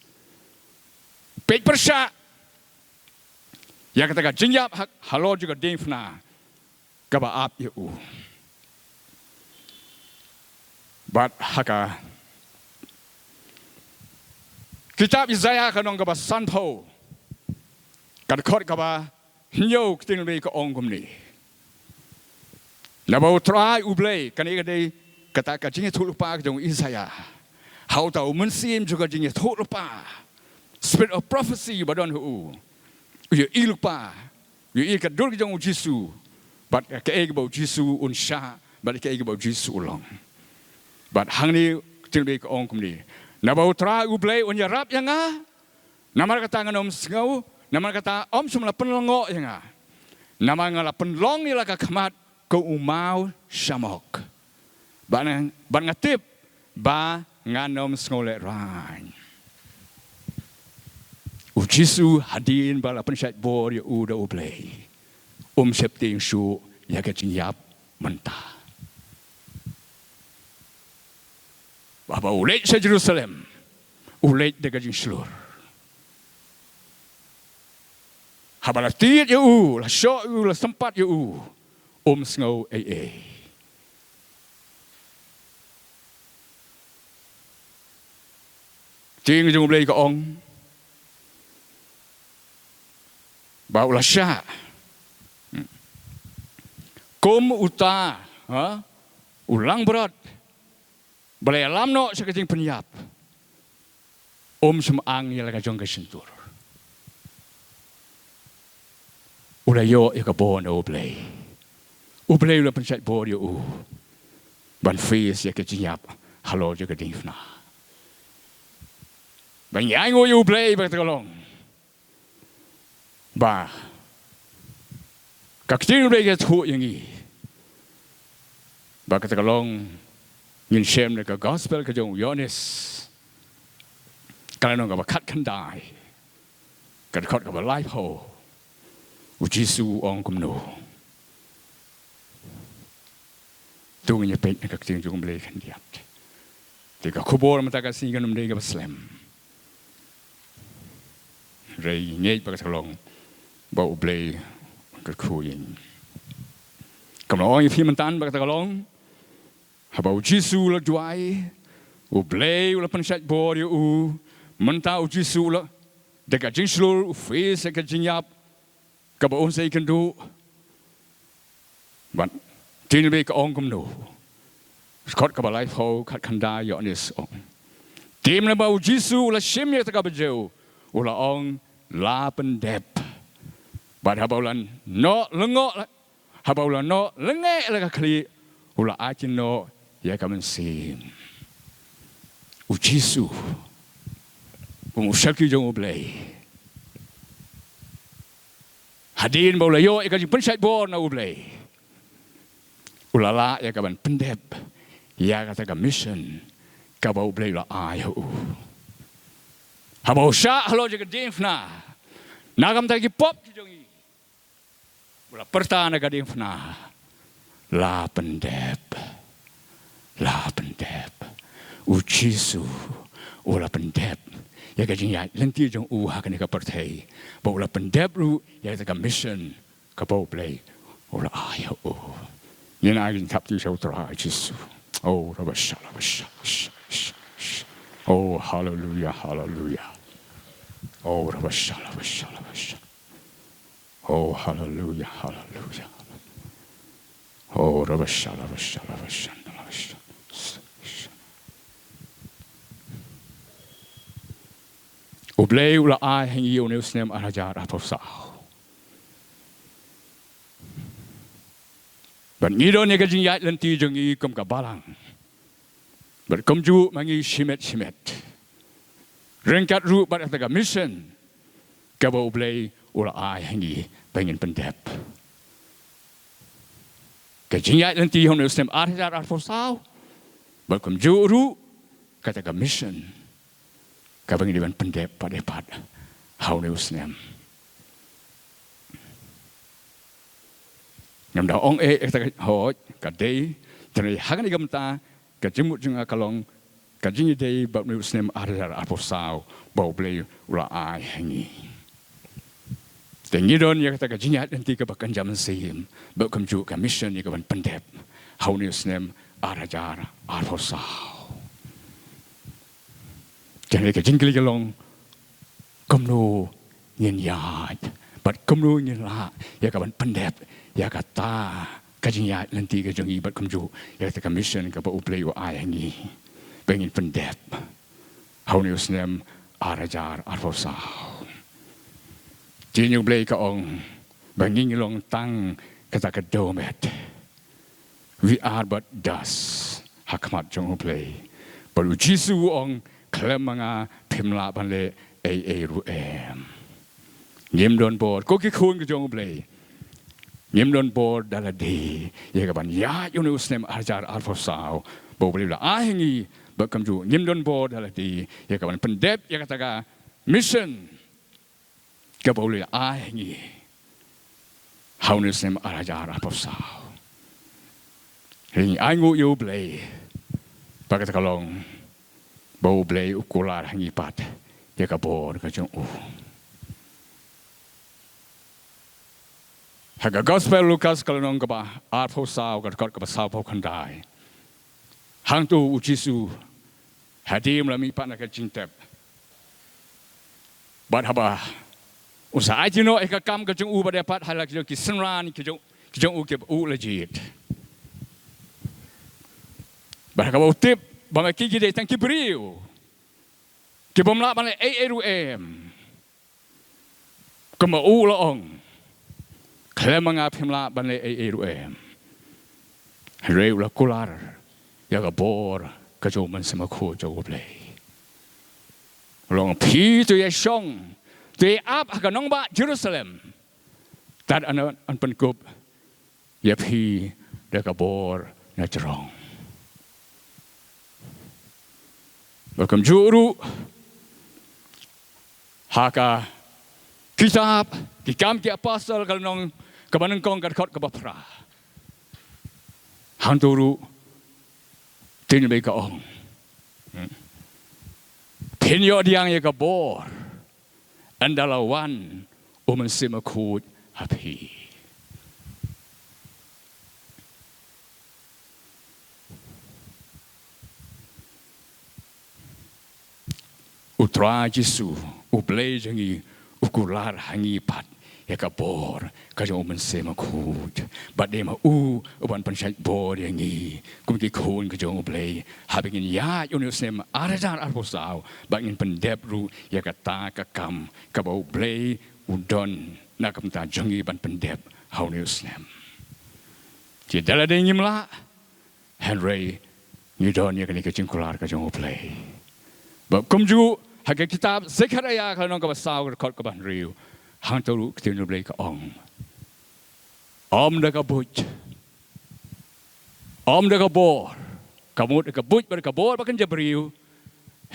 peit pyrshah ïa kata ka jingïap ha, halor jong ka diengphna kaba ap ïa u. Bad ha ka kitab Isaïah ka lynnong kaba sanphew, ka dkhot kaba hynñiew, ka ktien U Blei ka ong kumne. Naba U Trai U Blei, kane ka dei kata ka jingïathuhlypa ka jong u Isaïah. Ha uta u mynsiem jong ka jingïathuhlypa, spirit of prophecy ba don ha u, u ïohi lypa, u ïohi ka dur ka jong u Jisu, bad kaei kaba u Jisu un shah, bad kaei kaba u Jisu u long. Bad hangne ka ktien U Blei ka ong kumne. Naba U Trai U Blei un ïarap ïa nga, namar kata ngan ym sngew, namar kata ym shym la pynlyngngoh ïa nga. Namar nga la pynlong ïa la ka khmat kum u maw shamok, bad nga, bad nga tip ba ngan ym sngew lehrain. U Jisu hadien ba la pynshait bor ïa u da U Blei, um sheptieng shuh ïa ka jingïap mynta. Ba haba u leit sha Jerusalem, u leit da ka jingshlur. Haba la tied ïa u, la shoh ïa u, la sympat ïa u, um sngew ei ei. Ktien jong U Blei ka ong ba u la shah kum uta, ha, u langbrot ba la ïalam noh sha ka jingpynïap. Um shym ang ïa la ka jong ka shyntur. U la ïoh ïa ka bor na U Blei. U Blei u la pynshait bor ïa u ban face ïa ka jingïap halor jong ka diengphna. Ba ngi ainguh ïa U Blei ba kata ka long ba ka ktien U Blei ka ïathuh ïa ngi ba kata ka long, ngin shem na ka gospel ka jong u Ïoannis, ka lynnong kaba khatkhyndai, ka dkhot kaba laiphew. U Jisu u ong kumno? To ngin ïa peit na ka ktien jong U Blei khyndiat. Te ka khubor mynta ka sngi kan ym dei kaba slem. Hynrei ngi ngeit ba kata ka long ba U Blei u kyrkhu ïa ngi. Kumno ong ïa phi mynta ba kata ka long? Haba u Jisu u la duwai, U Blei u la pynshait bor ïa u. Mynta u Jisu u la, da ka jingshlur u face ïa ka jingïap kaba un sa ïakynduh. Bad ktien U Blei ka ong kumno? Dkhot kaba laiphew, khatkhyndai Ïoannis ong, Te mynba u Jisu u la shim ïa kata ka bajiew, u la ong, la pyndep. Bad haba u la noh lyngngoh, haba u la noh lyngngeh la ka khlieh, u la ai noh ïa ka mynsiem. U Jisu, u Mukshakri jong U Blei, hadien ba u la ïoh ïa ka jingpynshait bor na U Blei, u la lah ïa ka ban pyndep ïa kata ka mission kaba U Blei u la ai ha u. Haba u shah halor jong ka diengphna, na ka bynta ki pop ki jong ngi, u la pyrta na ka diengphna, la pyndep. La pyndep. U Jisu u la pyndep ïa ka jingïaid lynti jong u ha kane ka pyrthei, bad u la pyndep ruh ïa kata ka mission kaba U Blei u la ai ha u. Ngin ai ngin thap kti sha U Trai Jisu. Oh, rabashala bashala. Oh, haleluya, haleluya. Oh, rabashala bashala bashala. Oh, haleluya, haleluya. Oh, rabashala bashala bashala. U Blei u la ai ha ngi ïa une u snem ar hajar arphew saw. Bad ngi don ïa ka jingïaid lynti jong ngi kum ka balang. Bad kumjuh ma ngi shimet shimet, ryngkat ruh bad kata ka mission kaba U Blei u la ai ha ngi ba ngin pyndep. Ka jingïaid lynti ha une u snem ar hajar arphew saw, bad kumjuh ruh kata ka mission kaba ngi dei ban pyndep pat de pat ha une u snem. Ngam da ong eh, eh, ka, hooid, ka dei, te ha kane ka bynta ka jingmut jong nga ka long ka jingïadei bad une u snem ar hajar arphew saw ba U Blei u la ai ha ngi. Te ngi don ïa kata ka jingïaid lynti kaba kynja mynsiem, bad kumjuh ka mission ïa ka ban pyndep ha une u snem ar hajar arphew saw. Te ka jingkylli ka long, kumno ngin ïaid, bad kumno ngin lah ïa ka ban pyndep ïa kata ka jingïaid lynti ka jong ngi, bad kumjuh ïa kata ka mission kaba U Blei u ai ha ngi ba ngin pyndep ha une u snem ar hajar arphew saw. Te U Blei ka ong ba ngi ngi long tang kata ka dewmet. We are but dust ha khmat jong U Blei. Bad U Jisu u ong, khlem ma nga phim lah ban leh ei ei ruh em. Ngim don bor, ko ki khun ki jong U Blei, ngim don bor da lade ïa ka ban ïaid ïa une u snem ar hajar arphew saw ba U Blei u la ai ha ngi, bad kumjuh ngim don bor da lade ïa ka ban pyndep ïa kata ka mission kaba U Blei u la ai ha ngi ha une u snem ar hajar arphew saw. Ngi ainguh ïa U Blei ba kata ka long ba U Blei u kular ha ngi pat ïa ka bor ka jong u. Ha ka Gospel Lukas ka lynnong kaba arphew saw, ka dkhot kaba sawphew khyndai. Hangto U Jisu, hadien ba u la mih pat na ka jingtep, bad haba un sa aiti noh ïa ka kam ka jong u ba dei pat ha la ki jong ki synran ki jong, ki jong u kiba u la jied, bad haba u tip ba ma ki ki dei tang ki briew kibym lah ban leh ei ei ruh em, kumba u la ong, khlem ma nga phim lah ban leh ei ei ruh em. Hynrei u la kular ïa ka bor ka jong U Mynsiem Bakhuid jong U Blei. U la ong, phi to ïashong, to ïa-ap ha ka nongbah Jerusalem, tad hato yn pynkup ïa phi da ka bor na jrong. Bad kumjuh ruh ha ka kitab Ki Kam ki Apostol ka lynnong kaba nyngkong, ka dkhot kaba phra, hangto ruh U Blei ka ong, hmm, phin ïoh pdiang ïa ka bor ynda la wan U Mynsiem Bakhuid ha phi. U Trai Jisu, U Blei jong ngi, u kular ha ngi pat ïa ka bor ka jong U Mynsiem Bakhuid. Bad dei ma u uban pynshait bor ïa ngi kum ki khun ka jong U Blei. Haba ngin ïaid une u snem ar hajar arphew saw, bad ngin pyndep ruh ïa kata ka kam kaba U Blei u don na ka bynta jong ngi ban pyndep ha une u snem. Te da lade ngim lah, hynrei ngi don ïa kane ka jingkular ka jong U Blei. Bad kumjuh ha ka kitab Zekhariah ka lynnong kaba saw, ka dkhot kaba hynriew, hangto ruh ka ktien U Blei ka ong, ym da ka buit, ym da ka bor, ka mut da ka buit bad da ka bor ba kan jabriew,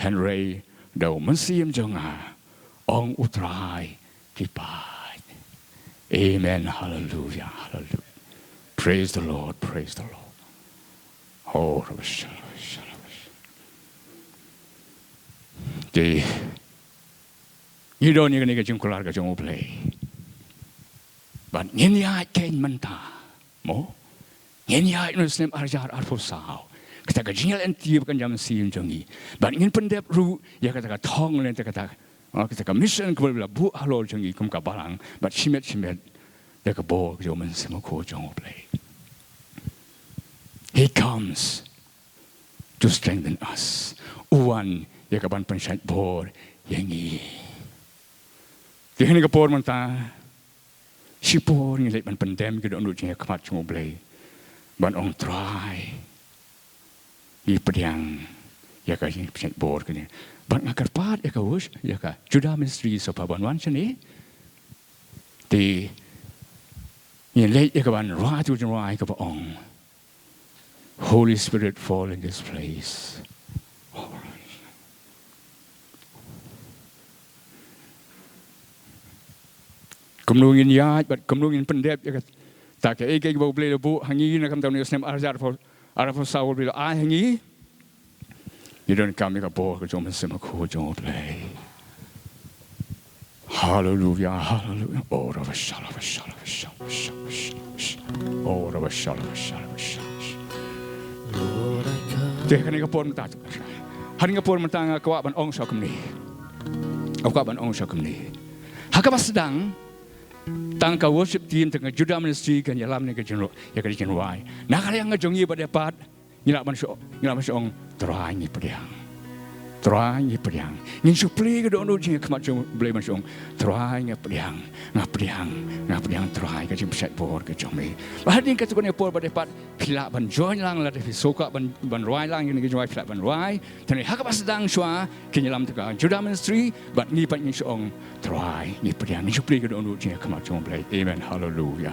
hynrei da U Mynsiem jong nga, ong U Trai ki paid. Amen. Hallelujah. Hallelujah. Praise the Lord. Praise the Lord. Oh, rabasha, rabasha, rabasha. Te ngi don ïa kane ka jingkular ka jong U Blei. Bad ngin ïaid keiñ mynta, mo? Ngin ïaid une u snem ar hajar arphew saw. Kata ka jingïaid lynti ba kan jam mynsiem jong ngi. Bad ngin pyndep ruh ïa kata ka thong lane kata, ah, kata ka mission kaba la buh halor jong ngi kum ka balang. Bad shimet shimet da ka bor ka jong U Mynsiem Bakhuid jong U Blei. He comes to strengthen us. U wan ïa kaban pynshait bor ïa ngi. Te ha kane ka por mynta, shipor ngi leit ban pyndem ki dohnud jong ngi ha khmat jong U Blei ban ong, Trai, ngi pdiang ïa ka jingpynshait bor kane. Bad nga kyrpad ïa ka wus, ïa ka Judah Ministry shuwa ban wan shane. Te ngin leit ïa kaban rwai tu, jingrwai kaba ong, Holy Spirit, fall in this place. Kumno ngin ïaid bad kumno ngin pyndep ïa kata kaei kaei kaba U Blei u la buh ha ngi na ka bynta une u snem ar hajar arphew, arphew saw ba U Blei u la ai ha ngi. Ngi donkam ïa ka bor ka jong U Mynsiem Bakhuid jong U Blei. Haleluya, haleluya. Oh, rabashala, bashala, bashala, bashala, bashala. Oh, rabashala, bashala, bashala, bashala. Te ha kane ka por mynta, ha kane ka por mynta nga kwah ban ong sha kumne. Nga kwah ban ong sha kumne. Ha kaba sdang, tang ka worship team, tang ka Judah Ministry kan ïalam ïa ka jingro-, ïa ka jingrwai. Na ka liang ka jong ngi bad ïa pat, ngi lah ban shu, ngi lah ban shu ong, Trai ngi pdiang. Trai ngi pdiang. Ngin shu plie ka dohnud jong ngi ha khmat jong U Blei ban shu ong, Trai nga pdiang, nga pdiang, nga pdiang Trai ka jingpynshait bor ka jong me. Bad hadien katto katne por bad ïa pat phi lah ban join lang lada phi sngewkwah ban, ban rwai lang ïa kane ka jingrwai phi lah ban rwai. Te ha kaba sdang shuwa kin ïalam tang ka Judah Ministry bad ngi pat ngin shu ong, Trai ngi pdiang, ngin shu plie ka dohnud jong ngi ha khmat jong U Blei. Amen. Haleluya.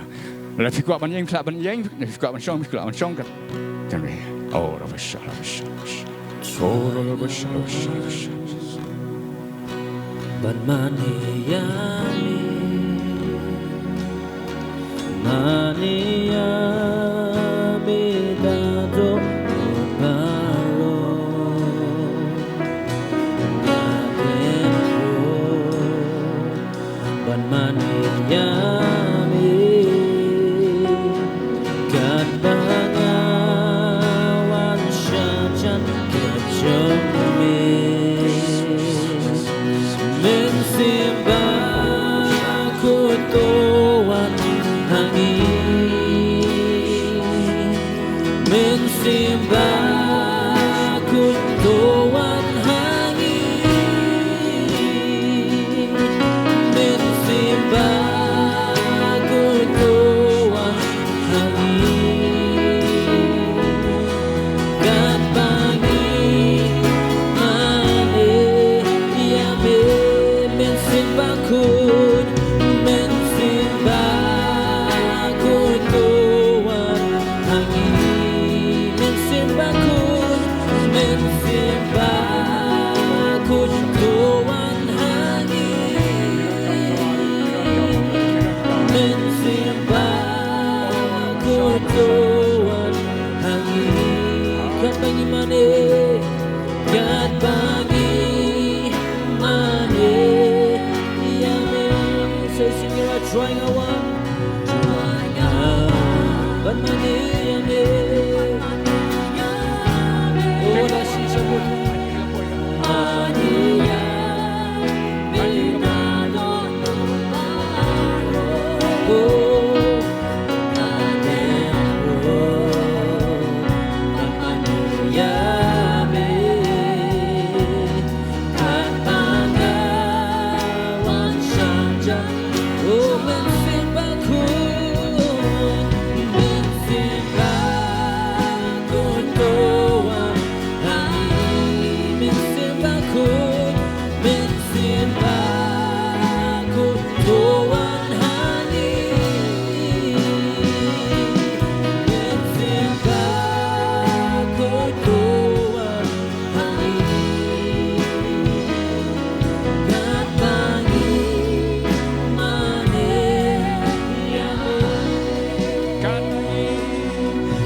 Lada phi kwah ban ïeng phi lah ban ïeng, lada phi kwah ban shong phi lah ban shong kat. Te ngi. Oh, rabashala, bashala, bashala. Oh, rabashala, bashala, bashala. Ban mane ïa me. Mane ïa me da dohnud baroh. Nga kyrpad ban mane ïa me. Katba nga wan sha jan ka jong me. Mynsiem Bakhuid to wan ha ngi. Mynsiem Bakhuid to wan ha ngi. Mynsiem Bakhuid to wan ha ngi. Katba ngi mane ïa me, Mynsiem Bakhuid, Mynsiem Bakhuid to wan ha ngi. Mynsiem Bakhuid, Mynsiem Bakhuid to wan ha ngi. Mynsiem Bakhuid to wan ha ngi. Katba ngi mane, katba ngi mane ïa me. Say, sing it out, Trai nga wan. Trai nga wan ban mane ïa me. Oh, la shi sha mut. Mane ïa me da dohnud baroh. Oh, mane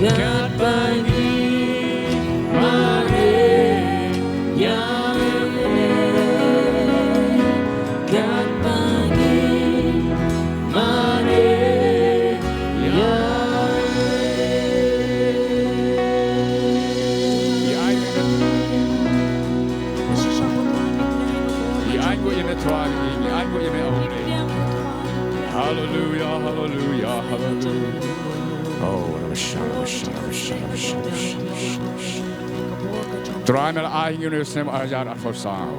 Kat pagi mare ya, kat pagi mare ya. Ngi ai, ngi ai nguh ïa me Trai, ngi ai nguh ïa me, oh. Haleluya, haleluya, haleluya. Oh, Trai, me la ai ïa ngi une u snem ar hajar arphew saw.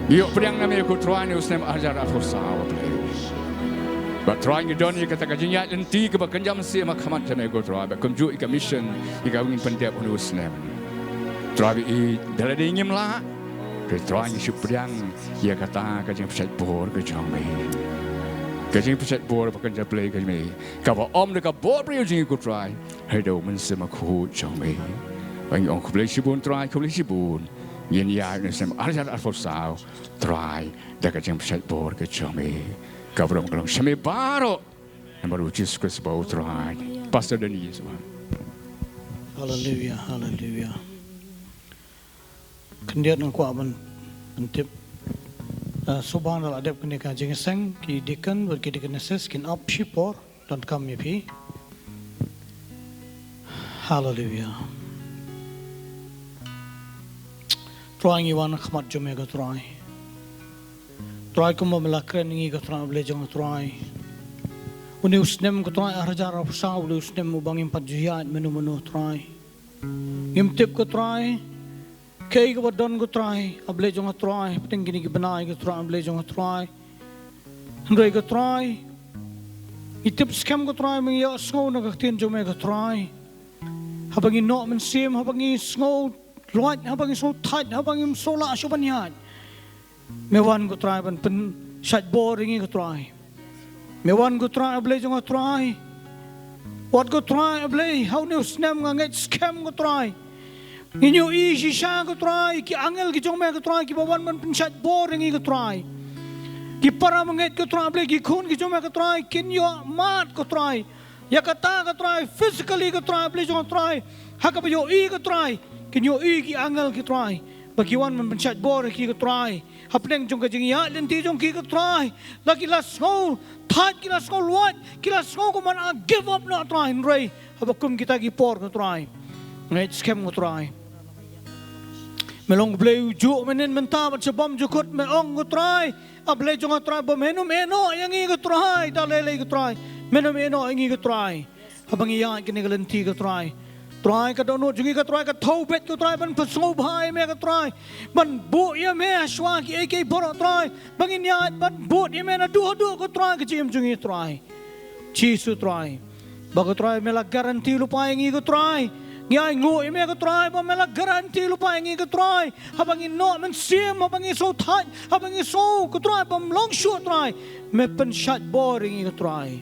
Ngi ïoh pdiang na me ko Trai une u snem ar hajar arphew saw, Blei. Bad Trai, ngi don ïa kata ka jingïaid lynti kaba kynja mynsiem ha khmat jong me ko Trai, bad kumjuh ïa ka mission ïa kaba ngin pyndep une u snem. Trai, ba i da lade ngim lah, Trai, ngi shu pdiang ïa kata ka jingpynshait bor ka jong me. Ka jingpynshait bor ba kynja Blei ka jong me, kaba ym da ka bor briew jong ngi ko Trai, hynrei da u Mynsiem Bakhuid jong me. Ba ngi ong khublei shibun Trai, khublei shibun. Ngin ïaid une u snem ar hajar arphew saw, Trai, da ka jingpynshait bor ka jong me. Ka burom ka long sha me baroh. Namar u Jisu Khrist ba u Trai. Pastor Dennis, ba. Haleluya, haleluya. Khyndiat nga kwah ban, ban tip. Ah, shuwa ba la dep kane ka jingïaseng, ki deacon bad ki deaconesses kin ap shipor, don kam ïa phi. Haleluya. Trai, ngi wan ha khmat jong me ko Trai. Trai, kumba me la kren ïa ngi ko Trai, Blei jong nga Trai. Une u snem ko Trai, ar hajar arphew saw, une u snem uba ngim pat ju ïaid mynno mynno Trai. Ngim tip ko Trai kaei kaba don ko Trai, a Blei jong nga Trai, hapdeng kine ki bnai ko Trai, a Blei jong nga Trai. Hynrei ko Trai, ngi tip skhem ko Trai, ba ngi ïohsngew na ka ktien jong me ko Trai. Haba ngi noh mynsiem, haba ngi sngew lwait, haba ngi sngew thait, haba ngim sngew lah shuh ban ïaid, me wan ko Trai ban pynshait bor ïa ngi ko Trai. Me wan ko Trai, a Blei jong nga Trai. Wat ko Trai, a Blei, ha une u snem nga ngeit skhem ko Trai, ngin ïohi shisha ko Trai, ki angel ki jong me ko Trai, kiba wan ban pynshait bor ïa ngi ko Trai. Ki para bangeit ko Trai, a Blei, ki khun ki jong me ko Trai, kin ïohmad ko Trai ïa kata ko Trai, physically ko Trai, a Blei jong nga Trai. Ha kaba ïohi ko Trai, kin ïohi ki angel ko Trai, ba ki wan ban pynshait bor ïa ki ko Trai. Hapdeng jong ka jingïaid lynti jong ki ko Trai, la ki la sngew thait, ki la sngew lwait, ki la sngew kumba la give up noh Trai, hynrei haba kum kita ki por ko Trai, ngeit skhem ko Trai, me long Blei u juh mynhynnin mynta bad sha bymjukut. Me ong ko Trai, a Blei jong nga Trai, ba men ym ïehnoh ïa ngi ko Trai, da lei lei ko Trai, men ym ïehnoh ïa ngi ko Trai. Haba ngi ïaid kane ka lynti ko Trai, Trai, ka dohnud jong ngi ko Trai ka thew beit ko Trai ban pynsngewbha ïa me ko Trai, ban buh ïa me shuwa kiei kiei baroh Trai, ba ngin ïaid ban bud ïa me naduh haduh ko Trai, ka jingim jong ngi Trai. Jisu Trai, ba ko Trai me la guarantee lypa ïa ngi ko Trai. Ngi ainguh ïa me ko Trai, ba me la guarantee lypa ïa ngi ko Trai. Haba ngi noh mynsiem, haba ngi sngew thait, haba ngi sngew ko Trai bym long shuh Trai, me pynshait bor ïa ngi ko Trai.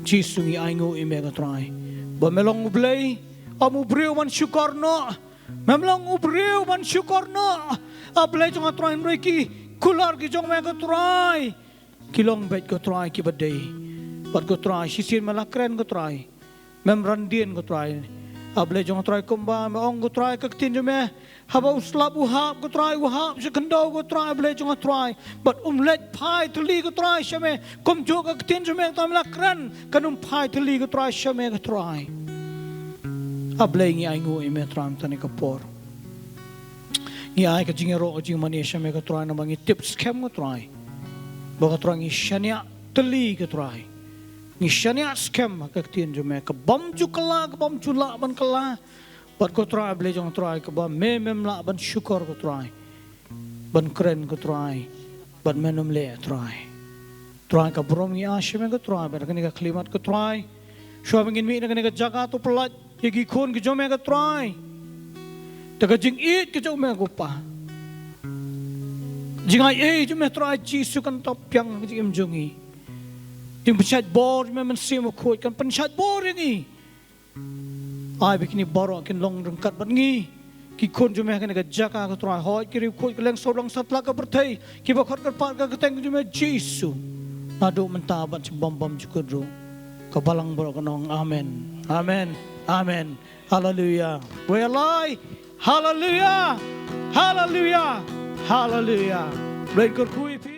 Jisu, ngi ainguh ïa me ko Trai, ba me long u Blei ym u briew ban shukor noh. Mem long u briew ban shukor noh, a Blei jong nga Trai, hynrei ki kular ki jong me ko Trai, ki long beit ko Trai kiba dei. Bad ko Trai, shisien me la kren ko Trai, mem ran dien ko Trai, a Blei jong nga Trai, kumba me ong ko Trai, ka ktien jong me, haba u slap u hap ko Trai, u hap sha khyndew ko Trai, a Blei jong nga Trai, bad um leit phai thylli ko Trai sha me. Kumjuh ka ktien jong me, tang me la kren, kan ym phai thylli ko Trai sha me ko Trai. A Blei, ngi ainguh ïa me Trai mynta kane ka por. Ngi ai ka jingïaroh ka jingmane sha me ko Trai, namar ngi tip skhem ko Trai, ba ko Trai ngi shaniah thylli ko Trai. Ngi shaniah skhem ha ka ktien jong me, ka bym ju kylla, ka bym ju lah ban kylla. Bad ko Trai, a Blei jong nga Trai, kaba me mem lah ban shukor ko Trai, ban kren ko Trai, bad men ym leh Trai. Trai, ka burom ngi ai sha me ko Trai, bad kane ka khyllipmat ko Trai, shuwa ba ngin mih na kane ka jaka, to pyllait ïa ki khun ki jong me ko Trai. Da ka jingïeit ka jong me ko Pa, jingaiei jong me Trai Jisu, kan tap biang ha ka jingim jong ngi. Jingpynshait bor jong me Mynsiem Bakhuid kan pynshait bor ïa ngi. Ai ba kine baroh kin long ryngkat bad ngi, ki khun jong me ha kane ka jaka ko Trai, hooid ki riewkhuid, ki leng sawdong satlak ka pyrthei, kiba khot kyrpad ka kyrteng jong me Jisu, naduh mynta bad sha bym bymjukut ruh. ka balang baroh ka nong. Amen. Amen. Amen. Haleluya. Wei lai. Haleluya. Haleluya. Haleluya. Blei kyrkhu ïa phi.